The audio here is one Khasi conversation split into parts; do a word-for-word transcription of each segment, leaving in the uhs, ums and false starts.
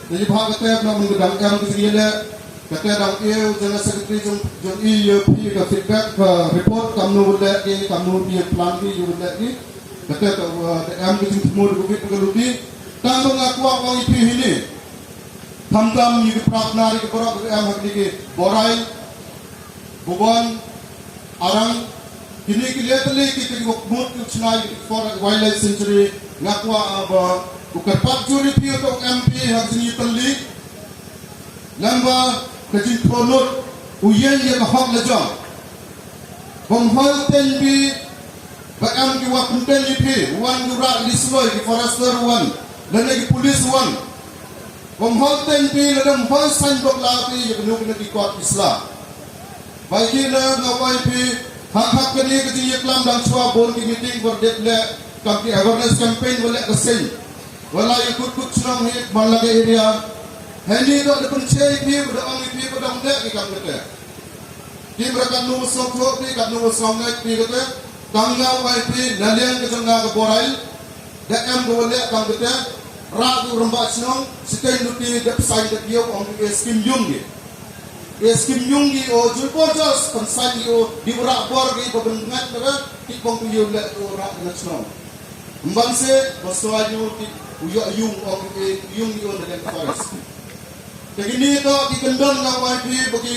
Te ïa ba kata ba nang dang em ka jingïaleh, kata dang ïa u General Secretary jong jong i ïa phi ka feedback, ka report, kamno u leh ki, kamno phi ïa plan ki, ïa u leh ki. Kata ka, uh, da em ka jingthmu da ka bit ka luti. Tang ba nga kwah ong ïa phi hini. Khamtam ïa ki para bnai ki para ki em ha ki ki Borail, Bhuban, Arang, kine ki le tylli ki ki wok mut ki chnai ki for wildlife sanctuary, nga kwah ba u kyrpad jur ïa phi u to M P ha ka jingïatylli. Lem ba ka jingthonot u ïeng ïa ka hok la jong. Bym hoi teng bi ba em ki wa pynten ïa phi, wan ki rah li sloi, ki forester wan, lane ki police wan. Bym hoi teng bi lada ym hoi sain bakla phi ïa kano kano ki kot ki sla. Bai ki na nga bai phi, hak hak kane ka jingïaklam dang shuwa bun ki meeting bad dep leh kam ki awareness campaign wa leh ka seng. Wa la ïa kut kut shnong hi man la ka area. Hani da da pynchai phi, da ong phi ba dang leh ki kam kata. Ki mra kat nu song thok phi, kat nu song ngai phi kata. Tang nga bai phi, na liang ka jong nga ka Borail. Da em ka wa leh kam kata. Ra ku ramba shnong, siteng luti da psain da pio ong ki skim yung ki. Ki skim yung ki o jul borjas, pynsain ki o, di ra bor ki ba ben ngat na ki bong ku yu leh ku ra na shnong. Mban se, ba swa yu ki, u yo yung ong ki, yung ki o na den forest. Te kini to ki kyndon nga bai phi ba ki,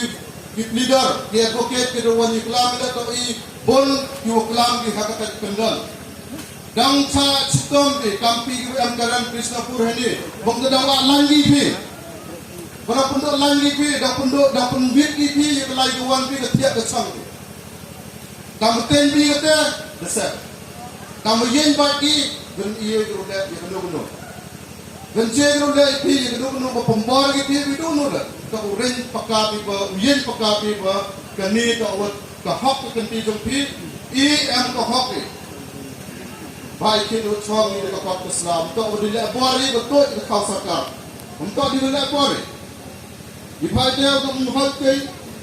ki pleader, ki advocate ki da wan ïa klam da to i bun ki wa klam ki ha kata ki kyndon. Dang cha chitom phi kam phi ki em ka ran Krishnapur hani. Bang da dang wa lang ki phi. Ba dang pynduh lang ki phi, dang pynduh, dang pynbit ki phi ïa ka lai ka wan phi ka thiah ka chang phi. Kam teng phi kata, da sep. Kam ïeng bad ki, ban ïa ka ruh da ïa ka nu ka nu. Ban je ka ruh da ïa phi ïa ka nu ka nu ba pynbor ki phi, phi du nu da. Ka u ring paka phi ba, u ïeng paka phi ba, kani ka wat ka hok ka kynti jong phi, i em ka hok i. Bai ki nu chong i da ka hok ka slam, ka u di leh bor i ba tu i ka khaw sarkar. Ym ka di leh bor i. Ïa phi te u dang ym hoi te,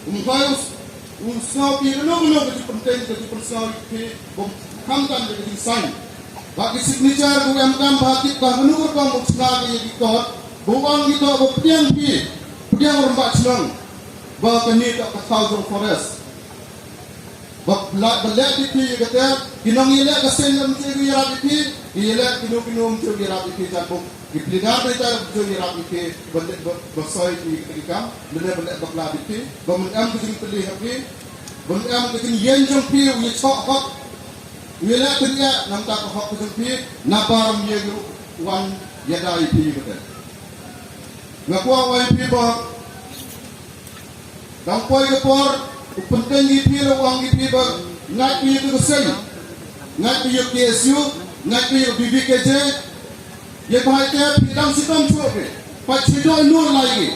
ym hoi u, u sngew phi kano kano ka jingpynteng ka jingpynsngew ïa phi, bym khamtam ka jingsain. Ba ki signature u em kam ba ki ba kano ka rukom u chna ka ïa ki kot, ba u ong ki to ba pdiang phi, pdiang u rangbah chnong, ba kane to ka thaw jong forest. Ba la, ba leh di phi ïa kata, ki nong ïaleh ka seng ym ju ïarap ïa phi, ki ïaleh kino kino ym ju ïarap ïa phi, jan bok ki pli dar de tar ym ju ïarap ïa phi, ba leh ba, ba soi ïa kata ki kam, lane ba leh bakla di phi, ba men em ka jingpyli ha phi, ba men em ka jingïeng jong phi, u ïa choh hok, u ïaleh kynja, nangta ka hok ka jong phi, na bar ym ïa wan ïada ïa phi ïa kata. Nga kwah wan ïa phi ba, Dang poi ka por, u pynten ïa phi la u ong ïa phi ba, ngait phi ïa ka seng, ngait phi ïa K S U, ngait phi ïa B B K J, ïa ba hai te phi dang shitom shuh phi, pat shitom nur lai ki.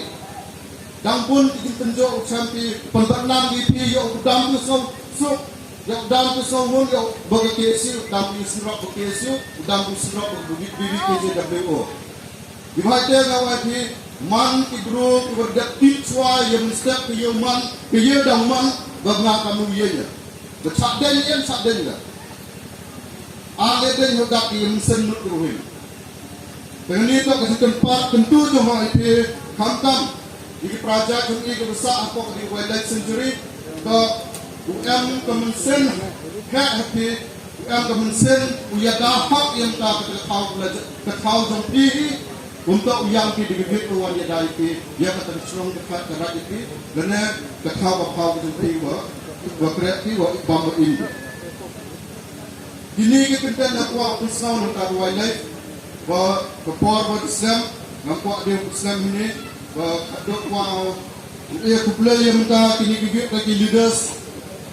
Dang bun ki jingpynjot u chem phi, pynbaklam ïa phi ïa u dam tu song suk, ïa u dam tu song hun, ïa u ba ka K S U, dam tu syrok ba K S U, u dam tu syrok ba B B K J W O. Ïa ba hai te nga wai phi, man ki bru ki ba dep tip chwa ïa mynstep ka ïew man, ka ïew dang man, ba nga ka mu ïa ïa. Ba chah deng ïa, chah deng ïa. Ar le deng ho dak ïa mynsen mut ki ruhin. Te ngani to ka jingkynpat kyntu jong ho ïa phi, khamtam ïa ki praja jong i ki ba sah hapoh ka dei wildlife sanctuary, to u em ka mynsen heh ha phi, u em ka mynsiem, u ïada hok ïa mynta ka thaw, ka thaw jong phi hi, kumta u ïam phi da ka bit u wan ïada ïa phi, ïa kata ka shnong ka khat ka raid ïa phi, lane ka thaw ka phaw ka jong phi wa, wa kreh phi wa bam wa im. Kine ki kyntien nga kwah u pynsngew na ka wildlife, wa ka por wa slem, nga kwah dei u pynsngew hynne, wa ka dok wa Ïa khublei ïa mynta kine ki bit ki leaders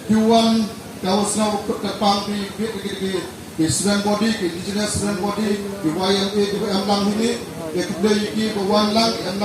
ki wan ka wa sngewbha put ka pang ki bit ki ki ki student body, ki indigenous student body, ki Y M A ki ba em lang hini. Ïa khublei ïa ki ba wan lang, em